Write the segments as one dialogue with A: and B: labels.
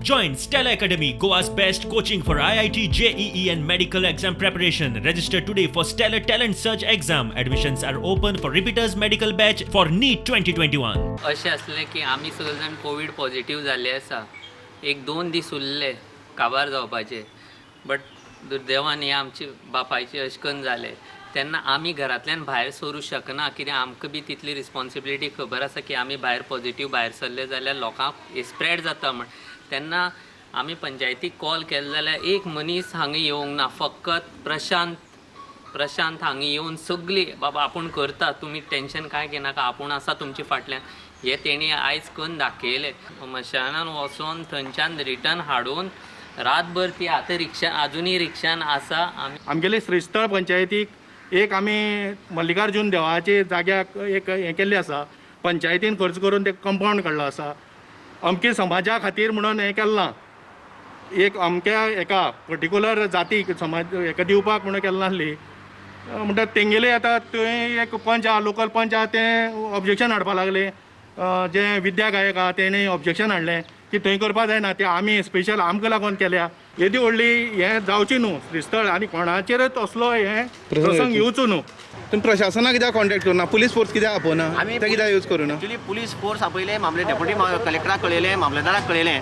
A: Join Stella Academy, Goa's best coaching for IIT, JEE, and medical exam preparation. Register today for Stellar Talent Search exam. Admissions are open for repeaters medical batch for NEET 2021.
B: अशें आसलें की आमी सगळे जाण Covid positive जाल्ले आसा. एक दोन दीस उरले काबार जावपाचे, बट दुर्दैवान हें आमचे बापायचें अशें कन्न जालें. तेन्ना आमी घरांतल्यान भायर सरूं शकना, कित्याक आमकां बी तितली रिस्पोन्सिबिलिटी खबर आसा की आमी भायर पॉझिटीव भायर सरले जाल्यार लोकांक स्प्रेड जाता म्हण. तेन्ना आमी पंचायतीक कॉल केलो जाल्यार एक मनीस हांगा येवंक ना. फकत प्रशांत, प्रशांत हांगा येवन सगळी बाबा आपूण करता, तुमी टेंशन कांय घेनाका, आपूण आसा तुमचे फाटल्यान, हे तेणी आयज करून दाखयलें. मशानान वचोन थंयच्यान रिटर्न हाडून रातभर ती आतां रिक्षा, आजुनूय रिक्षान आसा आमी.
C: आमगेले श्रीस्थळ पंचायतीक एक आमी मल्लिकार्जून देवाचे जाग्याक एक हें केल्लें आसा. पंचायतीन खर्च करून ते कंपावंड काडलो आसा. अमके समाजा खातीर म्हणून हें केल्लां. एक अमक्या एका पर्टिकुलर जातीक, समाज हेका दिवपाक म्हणून केल्लें आसली. म्हणटा तेंगेले आतां थंय एक पंच आहा, लोकल पंच आहा, ते ऑब्जेक्शन हाडपा लागले. जे विद्या गायक आहा, तेणी ऑब्जेक्शन हाडलें की थंय करपा जायना, ते आमी स्पेशल आमकां लागून केल्या. येदी व्हडली हें जावची न्हू श्रीस्थळ आनी कोणाचेरच असलो हें प्रसंग येवचो न्हू.
D: तुम्ही प्रशासनाक कित्याक कॉन्टॅक्ट करुना? पुलीस फोर्स कित्याक आपोवना?
E: आमी
D: ते कित्याक यूज करुना?
E: एक्चुअली पुलीस फोर्स आपयले, मामले डेप्युटी कलेक्टराक कळयलें, मामलेदाराक कळयलें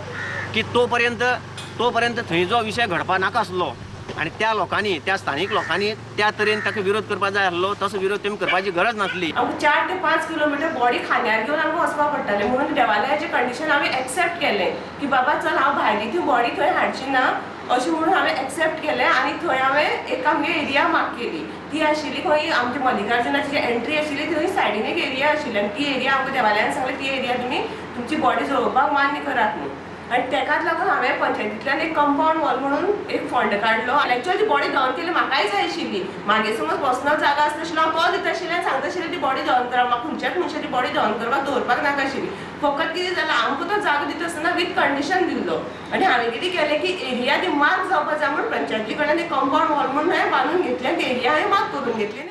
E: की तो पर्यंत थंय जो विशय घडपा नाका आसलो आनी त्या लोकांनी, त्या स्थानीक लोकांनी त्या तरेन ताका विरोध करपाक जाय आसलो, तसो विरोध तेमी करपाची गरज नासली.
F: आमकां 4 ते 5 किलोमिटर बॉडी खांद्यार घेवन आमकां वचपाक पडटालें. म्हणून देवालयाचें कंडिशन आमी एक्सेप्ट केलें की बाबा चल, हांव भायली ती बॉडी थंय हाडची ना अशें म्हणून हांवें एक्सेप्ट केलें. आनी थंय हांवें एक आमगे एरिया मार्क केली. ती आशिल्ली खंय, आमची मल्लिकार्जुनाची जी एंट्री आशिल्ली थंय सायडीन एक एरिया आशिल्ली आनी ती एरिया आमकां देवालयान सांगलें, ती एरिया तुमी तुमची बॉडी जळोवपाक मान्य करात न्हू. आनी तेकाच लागून हांवें पंचायतींतल्यान एक कंपावंड वॉल म्हणून एक फंड काडलो. आनी एक्चुअली ती बॉडी दहन केली म्हाकाय जाय आशिल्ली. मागीर समज पर्सनल जागा आसता आशिल्लो, हांव तो दिता आशिल्लें आनी सांगता आशिल्लें ती बॉडी दहन करा. म्हाका खंयच्याच मनशाची बॉडी दहन करपाक दवरपाक नाका आशिल्ली. फकत कितें जालां, आमकां तो जागो दिता आसतना विथ कंडिशन दिल्लो आनी हांवें कितें केलें की एरिया ती मार्क जावपा जाय म्हूण पंचायती कडल्यान एक कंपावंड वॉल म्हणून हांवें बांदून घेतली आनी ती एरिया हांवें मार्क करून घेतली.